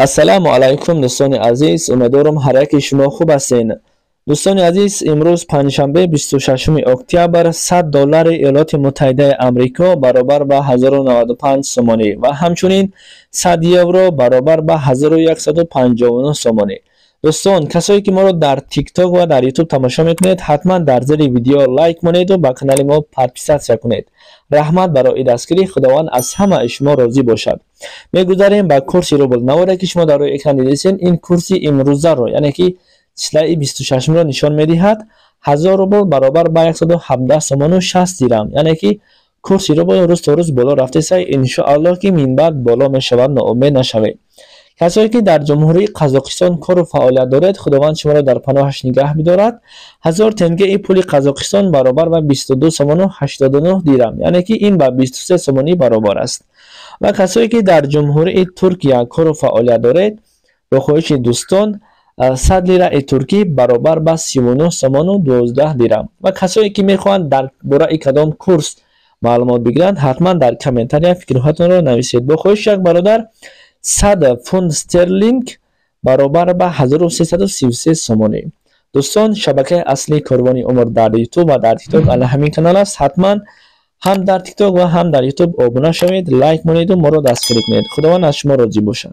Ассалому алайкум, дӯстони азиз, умедворам, ҳар яки шумо хуб ҳастен. Дӯстони азиз, имрӯз панҷшанбе, 26 октябр, 100 доллари Иёлоти Муттаҳидаи Амрико баробар ба 1095 сомонӣ ва ҳамчунин 100 евро баробар ба 1159 сомонӣ. Дӯстон, касое ки моро дар Тикток ва дар Ютуб тамошо мекунед, ҳатман дар зери видео лайк монеду ба канали мо подписаться кунед. Раҳмат барои дастгирӣ, Худованд аз ҳамаи шумо розӣ бошад. Мегузарем ба курси рубл. Наворе ки шумо дар рӯи экран дидесен, ин курси имрӯзаро, яъне ки числаи 26-ро нишон медиҳад. 1000 рубл баробар ба 117 сомону 60 дирам, яъне ки курси рубл рӯз то рӯз боло рафтеса. Иншоаллоҳ, ки минбаъд боло мешавад, ноумед нашавед. Касое ки дар Ҷумҳурии Қазоқистон кору фаъолият доред, Худованд шуморо дар паноҳаш нигаҳ бидорад. 1000 тенгеи пули Қазоқистон баробар ба 22 сомону 89 дирам, яъне ки ин ба 23 сомонӣ баробар аст. Ва касое ки дар Ҷумҳурии Туркия кору фаъолият доред, бо хоҳиши дӯстон, 100 лираи туркӣ баробар ба 39 сомону 12 дирам. Ва касое ки мехоҳанд дар бораи кадом курс маълумот бигиранд, ҳатман дар комментария фикрҳоятонро нависед. Бо хоҳиши як бародар, 100 фунт стерлинг баробар ба 1333 сомонӣ. Дӯстон, шабакаи аслии Корвони Умр дар Ютуб ва дар Тикток ана ҳамин канал аст. Ҳатман ҳам дар Тикток ва ҳам дар Ютуб обуна шавед, лайк монеду моро дастгирӣ кунед. Худованд аз шумо розӣ бошад.